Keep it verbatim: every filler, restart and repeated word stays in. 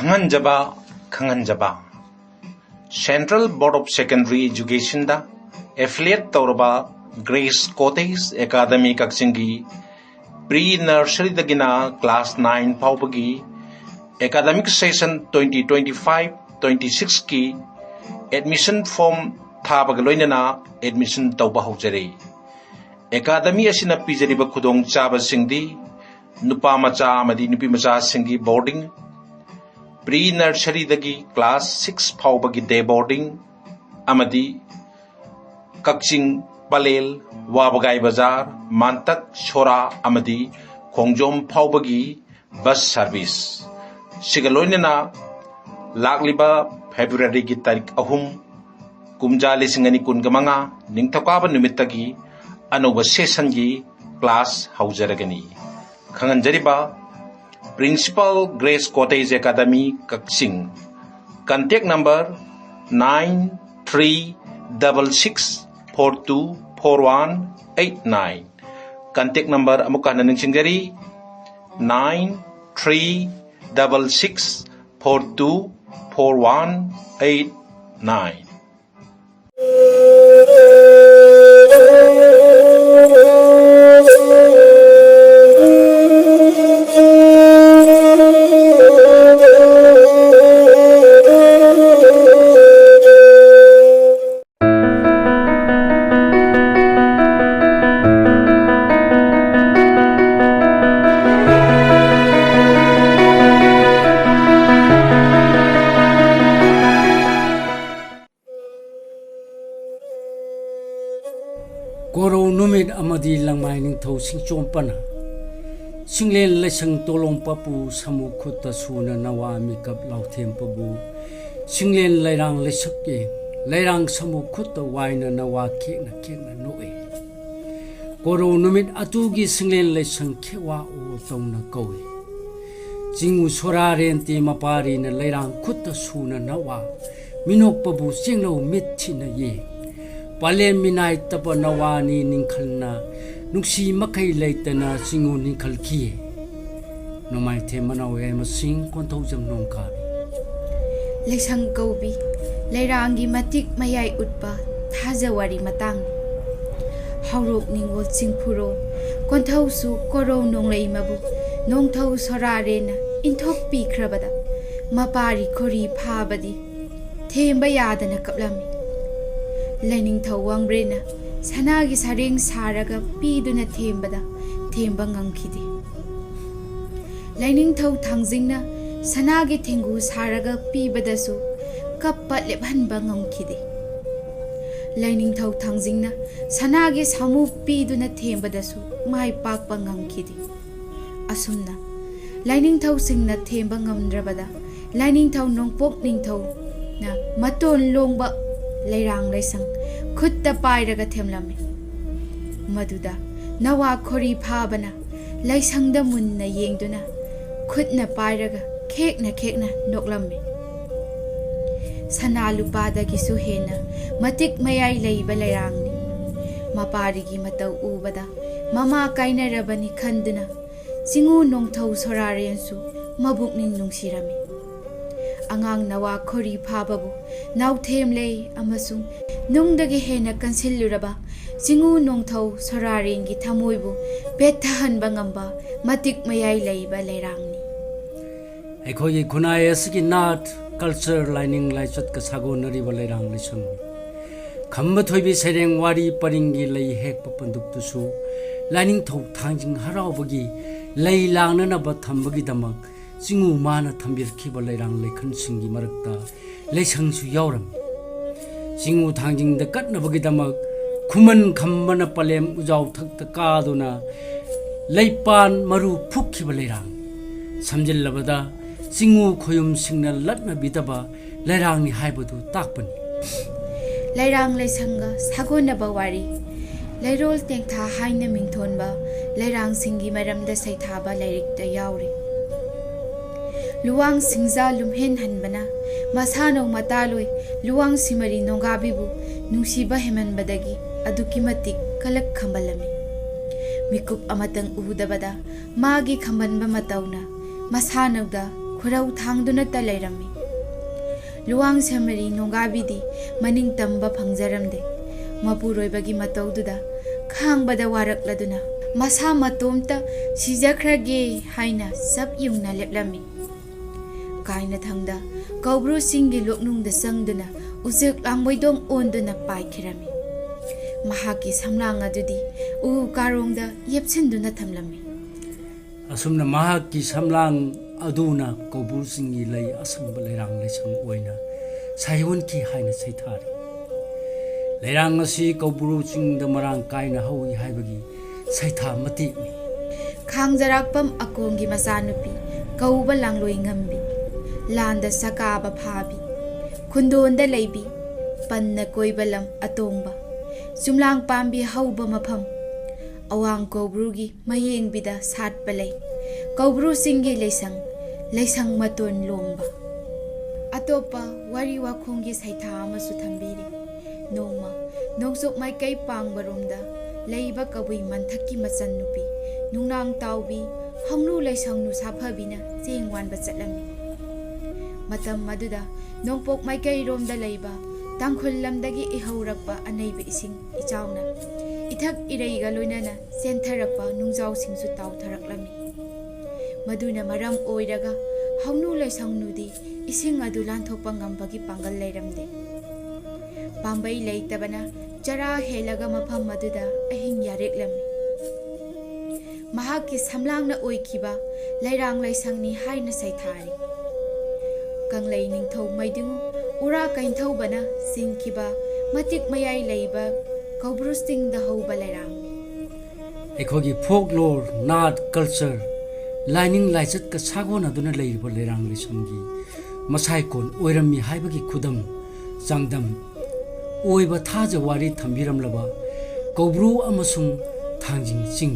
ꯈꯪꯍꯟꯖꯕ, ꯈꯪꯍꯟꯖꯕ꯫ Central Board of Secondary Educationꯗ affiliate ꯇꯧꯔꯕ Grace Cottage Academy ꯀꯛꯆꯤꯡꯒꯤ pre nurseryꯗꯒꯤꯅ class nine ꯐꯥꯎꯕꯒꯤ academic session twenty twenty-five twenty-sixꯀꯤ admission form ꯊꯥꯕꯒ ꯂꯣꯏꯅꯅ admission ꯇꯧꯕ ꯍꯧꯖꯔꯦ꯫ Academy ꯑꯁꯤꯅ ꯄꯤꯖꯔꯤꯕ ꯈꯨꯗꯣꯡꯆꯥꯕꯁꯤꯡꯗꯤ ꯅꯨꯄꯥ ꯃꯆꯥ ꯑꯃꯗꯤ ꯅꯨꯄꯤ ꯃꯆꯥꯁꯤꯡꯒꯤ boarding, pre nurseryꯗꯒꯤ class six ꯐꯥꯎꯕꯒꯤ day boarding ꯑꯃꯗꯤ ꯀꯛꯆꯤꯡ, ꯄꯂꯦꯜ, ꯋꯥꯕꯒꯥꯏ ꯕꯖꯥꯔ, ꯃꯥꯟꯇꯛ, ꯁꯣꯔꯥ ꯑꯃꯗꯤ ꯈꯣꯡꯖꯣꯝ ꯐꯥꯎꯕꯒꯤ bus service꯫ ꯁꯤꯒ ꯂꯣꯏꯅꯅ ꯂꯥꯛꯂꯤꯕ Februaryꯒꯤ ꯇꯥꯔꯤꯛ ꯑꯍꯨꯝ, ꯀꯨꯝꯖꯥ ꯂꯤꯁꯤꯡ ꯑꯅꯤ ꯀꯨꯟꯒ ꯃꯉꯥ, ꯅꯤꯡꯊꯧꯀꯥꯕ ꯅꯨꯃꯤꯠꯇꯒꯤ ꯑꯅꯧꯕ sessionꯒꯤ class ꯍꯧꯖꯔꯒꯅꯤ꯫ ꯈꯪꯍꯟꯖꯔꯤꯕ Principal Grace Cottage Academy ꯀꯛꯆꯤꯡ꯫ Contact number nine three double six four two four one eight nine꯫ Contact number ꯑꯃꯨꯛ ꯍꯟꯅ ꯅꯤꯡꯁꯤꯡꯖꯔꯤ, nine three double six four two four one eight nine꯫ ꯀꯣꯔꯧ ꯅꯨꯃꯤꯠ ꯑꯃꯗꯤ ꯂꯪꯃꯥꯏ ꯅꯤꯡꯊꯧ ꯁꯤꯡꯆꯣꯝꯄꯅ ꯁꯤꯡꯂꯦꯟ ꯂꯩꯁꯪ ꯇꯣꯂꯣꯡ ꯄꯥꯄꯨ ꯁꯃꯨ ꯈꯨꯠꯇ ꯁꯨꯅ ꯅꯋꯥ ꯃꯤꯀꯞ ꯂꯥꯎꯊꯦꯝꯄꯕꯨ ꯁꯤꯡꯂꯦꯟ ꯂꯩꯔꯥꯡ ꯂꯩꯁꯛ ꯌꯦꯡ ꯂꯩꯔꯥꯡ ꯁꯃꯨ ꯈꯨꯠꯇ ꯋꯥꯏꯅ ꯅꯋꯥ ꯈꯦꯛꯅ ꯈꯦꯛꯅ ꯅꯣꯛꯏ꯫ ꯀꯣꯔꯧ ꯅꯨꯃꯤꯠ ꯑꯗꯨꯒꯤ ꯁꯤꯡꯂꯦꯟ ꯂꯩꯁꯪ ꯈꯦꯋꯥ ꯑꯣ ꯇꯧꯅ ꯀꯧꯏ꯫ ꯆꯤꯡꯉꯨ ꯁꯣꯔꯥꯔꯦꯟꯇꯤ ꯃꯄꯥꯔꯤꯅ ꯂꯩꯔꯥꯡ ꯈꯨꯠꯇ ꯁꯨꯅ ꯅꯋꯥ ꯃꯤꯅꯣꯛꯄꯕꯨ ꯆꯦꯡꯂꯧ ꯃꯤꯠ ꯊꯤꯅ ꯌꯦꯡ꯫ ꯄꯥꯂꯦꯟ ꯃꯤꯅꯥꯏ ꯇꯞꯄ ꯅꯋꯥꯅꯤ ꯅꯤꯡꯈꯜꯅ ꯅꯨꯡꯁꯤ ꯃꯈꯩ ꯂꯩꯇꯅ ꯆꯤꯡꯉꯨ ꯅꯤꯡꯈꯜꯈꯤ꯫ ꯅꯣꯡꯃꯥꯏꯊꯦꯝ ꯃꯅꯥꯎ ꯌꯥꯏꯃꯁꯤꯡ ꯀꯣꯟꯊꯧꯖꯝ ꯅꯣꯡꯀꯥꯕꯤ꯫ ꯂꯩꯁꯪ ꯀꯧꯕꯤ ꯂꯩꯔꯥꯡꯒꯤ ꯃꯇꯤꯛ ꯃꯌꯥꯏ ꯎꯠꯄ ꯊꯥꯖꯋꯥꯔꯤ ꯃꯇꯥꯡꯅꯤ꯫ ꯍꯧꯔꯣꯛ ꯅꯤꯡꯉꯣꯜ ꯆꯤꯡꯐꯨꯔꯣ ꯀꯣꯟꯊꯧꯁꯨ ꯀꯣꯔꯧ ꯅꯣꯡꯂꯩꯃꯕꯨ ꯅꯣꯡꯊꯧ ꯁꯣꯔꯥꯔꯦꯟꯅ ꯏꯟꯊꯣꯛꯄꯤꯈ꯭ꯔꯕꯗ ꯃꯄꯥꯔꯤ ꯈꯣꯔꯤ ꯐꯥꯕꯗꯤ ꯊꯦꯝꯕ ꯌꯥꯗꯅ ꯀꯞꯂꯝꯃꯤ꯫ ꯂꯩꯅꯤꯡꯊꯧ ꯋꯥꯡꯕ꯭ꯔꯦꯟꯅ ꯁꯅꯥꯒꯤ ꯁꯔꯦꯡ ꯁꯥꯔꯒ ꯄꯤꯗꯨꯅ ꯊꯦꯝꯕꯗ ꯊꯦꯝꯕ ꯉꯝꯈꯤꯗꯦ꯫ ꯂꯩꯅꯤꯡꯊꯧ ꯊꯥꯡꯖꯤꯡꯅ ꯁꯅꯥꯒꯤ ꯊꯦꯡꯒꯨ ꯁꯥꯔꯒ ꯄꯤꯕꯗꯁꯨ ꯀꯞꯄ ꯂꯦꯞꯍꯟꯕ ꯉꯝꯈꯤꯗꯦ꯫ ꯂꯩꯅꯤꯡꯊꯧ ꯊꯥꯡꯖꯤꯡꯅ ꯁꯅꯥꯒꯤ ꯁꯥꯃꯨ ꯄꯤꯗꯨꯅ ꯊꯦꯝꯕꯗꯁꯨ ꯃꯥꯏ ꯄꯥꯛꯄ ꯉꯝꯈꯤꯗꯦ꯫ ꯑꯁꯨꯝꯅ ꯂꯩꯅꯤꯡꯊꯧꯁꯤꯡꯅ ꯊꯦꯝꯕ ꯉꯝꯗ꯭ꯔꯕꯗ ꯂꯩꯅꯤꯡꯊꯧ ꯅꯣꯡꯄꯣꯛ ꯅꯤꯡꯊꯧꯅ ꯃꯇꯣꯟ ꯂꯣꯡꯕ ꯂꯩꯔꯥꯡ ꯂꯩꯁꯪ ꯈꯨꯠꯇ ꯄꯥꯏꯔꯒ ꯊꯦꯝꯂꯝꯃꯤ꯫ ꯃꯗꯨꯗ ꯅꯋꯥ ꯈꯣꯔꯤ ꯐꯥꯕꯅ ꯂꯩꯁꯪꯗ ꯃꯨꯟꯅ ꯌꯦꯡꯗꯨꯅ ꯈꯨꯠꯅ ꯄꯥꯏꯔꯒ ꯈꯦꯛꯅ ꯈꯦꯛꯅ ꯅꯣꯛꯂꯝꯃꯤ꯫ ꯁꯅꯥ ꯂꯨꯄꯥꯗꯒꯤꯁꯨ ꯍꯦꯟꯅ ꯃꯇꯤꯛ ꯃꯌꯥꯏ ꯂꯩꯕ ꯂꯩꯔꯥꯡꯅꯤ꯫ ꯃꯄꯥꯔꯤꯒꯤ ꯃꯇꯧ ꯎꯕꯗ ꯃꯃꯥ ꯀꯥꯏꯅꯔꯕꯅꯤ ꯈꯟꯗꯨꯅ ꯆꯤꯉꯨ ꯅꯣꯡꯊꯧ ꯁꯣꯔꯥꯔꯦꯟꯁꯨ ꯃꯕꯨꯛꯅꯤꯡ ꯅꯨꯡꯁꯤꯔꯝꯃꯤ꯫ ꯑꯉꯥꯡ ꯅꯋꯥ ꯈꯣꯔꯤ ꯐꯥꯕꯕꯨ ꯅꯥꯎꯊꯦꯝꯂꯦ ꯑꯃꯁꯨꯡ ꯅꯨꯡꯗꯒꯤ ꯍꯦꯟꯅ ꯀꯟꯁꯤꯜꯂꯨꯔꯕ ꯆꯤꯉꯨ ꯅꯣꯡꯊꯧ ꯁꯣꯔꯥꯔꯦꯟꯒꯤ ꯊꯃꯣꯏꯕꯨ ꯄꯦꯠꯊꯍꯟꯕ ꯉꯝꯕ ꯃꯇꯤꯛ ꯃꯌꯥꯏ ꯂꯩꯕ ꯂꯩꯔꯥꯡꯅꯤ꯫ ꯑꯩꯈꯣꯏꯒꯤ ꯈꯨꯟꯅꯥꯏ ꯑꯁꯤꯒꯤ ꯅꯥꯠ, ꯀꯜꯆꯔ, ꯂꯥꯏꯅꯤꯡ ꯂꯥꯏꯆꯠꯀ ꯁꯥꯒꯣꯟꯅꯔꯤꯕ ꯂꯩꯔꯥꯡ ꯂꯩꯁꯪꯅꯤ꯫ ꯈꯝꯕ ꯊꯣꯏꯕꯤ ꯁꯩꯔꯦꯡ ꯋꯥꯔꯤ ꯄꯔꯤꯡꯒꯤ ꯂꯩ ꯍꯦꯛꯄ ꯄꯟꯗꯨꯞꯇꯨꯁꯨ ꯂꯥꯏꯅꯤꯡꯊꯧ ꯊꯥꯡꯖꯤꯡ ꯍꯔꯥꯎꯕꯒꯤ ꯂꯩ ꯂꯥꯡꯅꯅꯕ ꯊꯝꯕꯒꯤꯗꯃꯛ ꯆꯤꯉꯨ ꯃꯥꯅ ꯊꯝꯕꯤꯔꯛꯈꯤꯕ ꯂꯩꯔꯥꯡ ꯂꯩꯈꯟꯁꯤꯡꯒꯤ ꯃꯔꯛꯇ ꯂꯩꯁꯪꯁꯨ ꯌꯥꯎꯔꯝꯃꯤ꯫ ꯆꯤꯉꯨ ꯊꯥꯡꯖꯤꯡꯗ ꯀꯠꯅꯕꯒꯤꯗꯃꯛ ꯈꯨꯃꯟ ꯈꯝꯕꯅ ꯄꯂꯦꯝ ꯎꯖꯥꯎ ꯊꯛꯇ ꯀꯥꯗꯨꯅ ꯂꯩꯄꯥꯟ ꯃꯔꯨ ꯐꯨꯛꯈꯤꯕ ꯂꯩꯔꯥꯡ꯫ ꯁꯝꯖꯤꯜꯂꯕꯗ ꯆꯤꯉꯨ ꯈꯣꯌꯨꯝꯁꯤꯡꯅ ꯂꯠꯅꯕꯤꯗꯕ ꯂꯩꯔꯥꯡꯅꯤ ꯍꯥꯏꯕꯗꯨ ꯇꯥꯛꯄꯅꯤ꯫ ꯂꯩꯔꯥꯡ ꯂꯩꯁꯪꯒ ꯁꯥꯒꯣꯟꯅꯕ ꯋꯥꯔꯤ꯫ ꯂꯩꯔꯣꯜ ꯇꯦꯡꯊꯥ ꯍꯥꯏꯅ ꯃꯤꯡꯊꯣꯟꯕ ꯂꯩꯔꯥꯡꯁꯤꯡꯒꯤ ꯃꯔꯝꯗ ꯁꯩꯊꯥꯕ ꯂꯥꯏꯔꯤꯛꯇ ꯌꯥꯎꯔꯤ꯫ ꯂꯨꯋꯥꯡ ꯁꯤꯡꯖꯥ ꯂꯨꯝꯍꯦꯟꯍꯟꯕꯅ ꯃꯁꯥꯅꯧ ꯃꯇꯥꯂꯣꯏ ꯂꯨꯋꯥꯡ ꯁꯤꯃꯔꯤ ꯅꯣꯡꯒꯥꯕꯤꯕꯨ ꯅꯨꯡꯁꯤꯕ ꯍꯦꯟꯃꯟꯕꯗꯒꯤ ꯑꯗꯨꯛꯀꯤ ꯃꯇꯤꯛ ꯀꯂꯛ ꯈꯝꯕꯜꯂꯝꯃꯤ꯫ ꯃꯤꯀꯨꯞ ꯑꯃꯇꯪ ꯎꯗꯕꯗ ꯃꯥꯒꯤ ꯈꯝꯕꯟꯕ ꯃꯇꯧꯅ ꯃꯁꯥꯅꯧꯗ ꯈꯨꯔꯧ ꯊꯥꯡꯗꯨꯅꯇ ꯂꯩꯔꯝꯃꯤ꯫ ꯂꯨꯋꯥꯡ ꯁꯦꯃꯔꯤ ꯅꯣꯡꯒꯥꯕꯤꯗꯤ ꯃꯅꯤꯡ ꯇꯝꯕ ꯐꯪꯖꯔꯝꯗꯦ꯫ ꯃꯄꯨꯔꯣꯏꯕꯒꯤ ꯃꯇꯧꯗꯨꯗ ꯈꯥꯡꯕꯗ ꯋꯥꯔꯛꯂꯗꯨꯅ ꯃꯁꯥ ꯃꯇꯣꯝꯇ ꯁꯤꯖꯈ꯭ꯔꯒꯦ ꯍꯥꯏꯅ ꯆꯞ ꯌꯨꯡꯅ ꯂꯦꯞꯂꯝꯃꯤ꯫ ꯀꯥꯏꯅꯊꯪꯗ ꯀꯧꯕ꯭ꯔꯨ ꯆꯤꯡꯒꯤ ꯂꯣꯛꯅꯨꯡꯗ ꯆꯪꯗꯨꯅ ꯎꯆꯦꯛ ꯂꯥꯡꯃꯩꯗꯣꯡ ꯑꯣꯟꯗꯨꯅ ꯄꯥꯏꯈꯤꯔꯝꯃꯤ꯫ ꯃꯍꯥꯛꯀꯤ ꯁꯝꯂꯥꯡ ꯑꯗꯨꯗꯤ ꯎ ꯀꯥꯔꯣꯡꯗ ꯌꯦꯞꯁꯤꯟꯗꯨꯅ ꯊꯝꯂꯝꯃꯤ꯫ ꯑꯁꯨꯝꯅ ꯃꯍꯥꯛꯀꯤ ꯁꯝꯂꯥꯡ ꯑꯗꯨꯅ ꯀꯧꯕ꯭ꯔꯨ ꯆꯤꯡꯒꯤ ꯂꯩ ꯑꯁꯪꯕ ꯂꯩꯔꯥꯡ ꯂꯩꯁꯪ ꯑꯣꯏꯅ ꯁꯥꯏꯑꯣꯟꯈꯤ ꯍꯥꯏꯅ ꯁꯩꯊꯥꯔꯤ꯫ ꯂꯩꯔꯥꯡ ꯑꯁꯤ ꯀꯧꯕ꯭ꯔꯨ ꯆꯤꯡꯗ ꯃꯔꯥꯡ ꯀꯥꯏꯅ ꯍꯧꯏ ꯍꯥꯏꯕꯒꯤ ꯁꯩꯊꯥ ꯃꯇꯦꯛꯅꯤ꯫ ꯈꯥꯡꯖꯔꯥꯛꯄꯝ ꯑꯀꯣꯡꯒꯤ ꯃꯆꯥꯅꯨꯄꯤ ꯀꯧꯕ ꯂꯥꯡꯂꯣꯏ ꯉꯝꯕꯤ, ꯂꯥꯟꯗ ꯁꯀꯥꯕ ꯐꯥꯕꯤ, ꯈꯨꯟꯗꯣꯟꯗ ꯂꯩꯕꯤ, ꯄꯟꯅ ꯀꯣꯏꯕ ꯂꯝ ꯑꯇꯣꯡꯕ, ꯆꯨꯝꯂꯥꯡ ꯄꯥꯝꯕꯤ ꯍꯧꯕ ꯃꯐꯝ, ꯑꯋꯥꯡ ꯀꯧꯕ꯭ꯔꯨꯒꯤ ꯃꯌꯦꯡꯕꯤꯗ ꯁꯥꯠꯄ ꯂꯩ, ꯀꯧꯕ꯭ꯔꯨ ꯆꯤꯡꯒꯤ ꯂꯩꯁꯪ, ꯂꯩꯁꯪ ꯃꯇꯣꯟ ꯂꯣꯝꯕ꯫ ꯑꯇꯣꯞꯄ ꯋꯥꯔꯤ ꯋꯥꯈꯣꯡꯒꯤ ꯁꯩꯊꯥ ꯑꯃꯁꯨ ꯊꯝꯕꯤꯔꯤ꯫ ꯅꯣꯡꯃ ꯅꯣꯡꯆꯨꯞ ꯃꯥꯏꯀꯩ ꯄꯥꯡꯕꯔꯣꯝꯗ ꯂꯩꯕ ꯀꯕꯨꯏ ꯃꯟꯊꯛꯀꯤ ꯃꯆꯟꯅꯨꯄꯤ ꯅꯨꯡꯅꯥꯡ ꯇꯥꯎꯕꯤ ꯍꯧꯅꯨ ꯂꯩꯁꯪꯅꯨ ꯁꯥꯐꯕꯤꯅ ꯆꯦꯡ ꯋꯥꯟꯕ ꯆꯠꯂꯝꯃꯤ꯫ ꯃꯇꯝ ꯑꯗꯨꯗ ꯅꯣꯡꯄꯣꯛ ꯃꯥꯏꯀꯩꯔꯣꯝꯗ ꯂꯩꯕ ꯇꯥꯡꯈꯨꯜ ꯂꯝꯗꯒꯤ ꯏꯍꯧꯔꯛꯄ ꯑꯅꯩꯕ ꯏꯁꯤꯡ ꯏꯆꯥꯎꯅ ꯏꯊꯛ ꯏꯔꯩꯒ ꯂꯣꯏꯅꯅ ꯆꯦꯟꯊꯔꯛꯄ ꯅꯨꯡꯖꯥꯎꯁꯤꯡꯁꯨ ꯇꯥꯎꯊꯔꯛꯂꯝꯃꯤ꯫ ꯃꯗꯨꯅ ꯃꯔꯝ ꯑꯣꯏꯔꯒ ꯍꯧꯅꯨ ꯂꯩꯁꯪꯅꯨꯗꯤ ꯏꯁꯤꯡ ꯑꯗꯨ ꯂꯥꯟꯊꯣꯛꯄ ꯉꯝꯕꯒꯤ ꯄꯥꯡꯒꯜ ꯂꯩꯔꯝꯗꯦ꯫ ꯄꯥꯝꯕꯩ ꯂꯩꯇꯕꯅ ꯆꯔꯥ ꯍꯦꯜꯂꯒ ꯃꯐꯝ ꯑꯗꯨꯗ ꯑꯍꯤꯡ ꯌꯥꯔꯦꯛꯂꯝꯃꯤ꯫ ꯃꯍꯥꯛꯀꯤ ꯁꯝꯂꯥꯡꯅ ꯑꯣꯏꯈꯤꯕ ꯂꯩꯔꯥꯡ ꯂꯩꯁꯪꯅꯤ ꯍꯥꯏꯅ ꯁꯩꯊꯥꯔꯤ꯫ ꯀꯪꯂꯩ ꯅꯤꯡꯊꯧ ꯃꯩꯗꯤꯡ ꯎꯔꯥ ꯀꯩꯟꯊꯧꯕꯅ ꯆꯤꯡꯈꯤꯕ ꯃꯇꯤꯛ ꯃꯌꯥꯏ ꯂꯩꯕ ꯀꯧꯕ꯭ꯔꯨ ꯆꯤꯡꯗ ꯍꯧꯕ ꯂꯩꯔꯥꯡꯅꯤ꯫ ꯑꯩꯈꯣꯏꯒꯤ folklore, ꯅꯥꯠ, culture, ꯂꯥꯏꯅꯤꯡ ꯂꯥꯏꯆꯠꯀ ꯁꯥꯒꯣꯟꯅꯗꯨꯅ ꯂꯩꯔꯤꯕ ꯂꯩꯔꯥꯡ ꯂꯩꯁꯪꯒꯤ ꯃꯁꯥꯏꯀꯣꯟ ꯑꯣꯏꯔꯝꯃꯤ ꯍꯥꯏꯕꯒꯤ ꯈꯨꯗꯝ ꯆꯥꯡꯗꯝ ꯑꯣꯏꯕ ꯊꯥꯖ ꯋꯥꯔꯤ ꯊꯝꯕꯤꯔꯝꯂꯕ ꯀꯧꯕ꯭ꯔꯨ ꯑꯃꯁꯨꯡ ꯊꯥꯡꯖꯤꯡ ꯆꯤꯡ